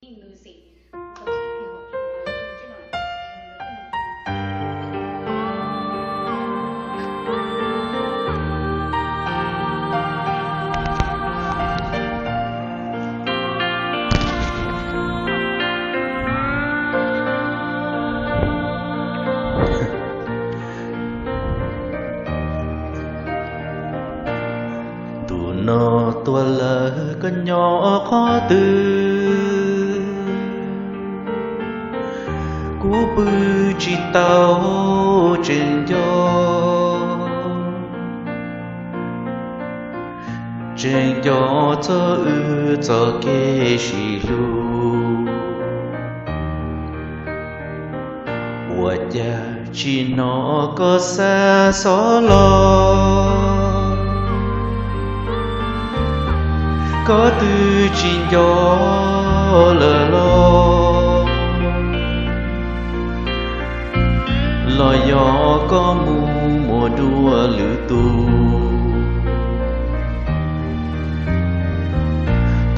Tus no tuag lawm koj nyob qhov twg? Kuv pw tsis tau, tseem nco, tseem nco txog wb txoj kev sib hlub. Ua cas tsis hnov koj xa xov los? Koj twb tsis nco lawm los? Los yog koj mus muaj dua lwm tus?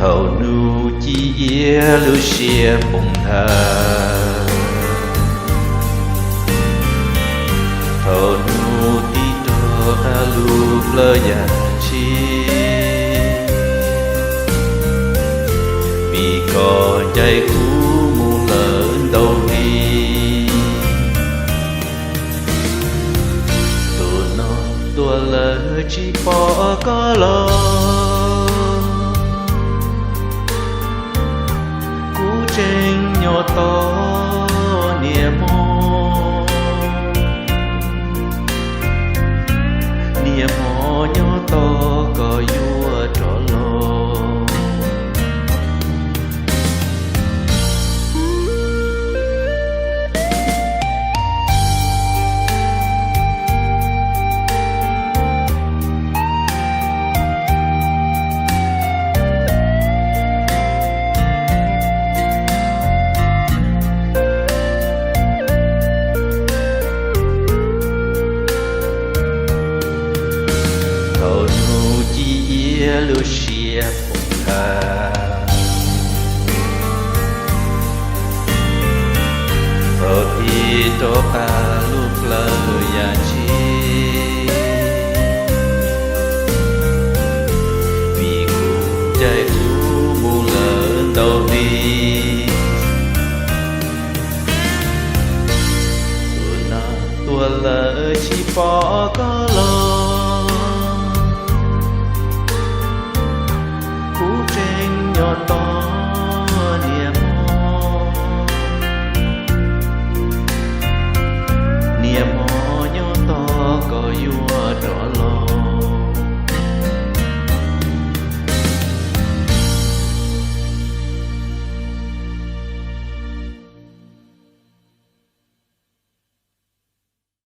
Thaum hnub ci iab lub siab poob nthav, thaum hnub tib rog qab lub plawv yam tshis, vim koj ncaim kuv mus lawm ntau hli. Tus no tuag lawm tsis pom koj los, kuv tseem nyob tos niaj hmo, niaj hmo nyob tos koj yuav rov los. Thaum hnub ci iab lub siab poob nthav, thaum tib rog qab lub plawv yam tshis, vim kuv ncaim kuv mus lawm ntau hli. Tus no tuag lawm tsis pom koj los, kuv tseem nyob tos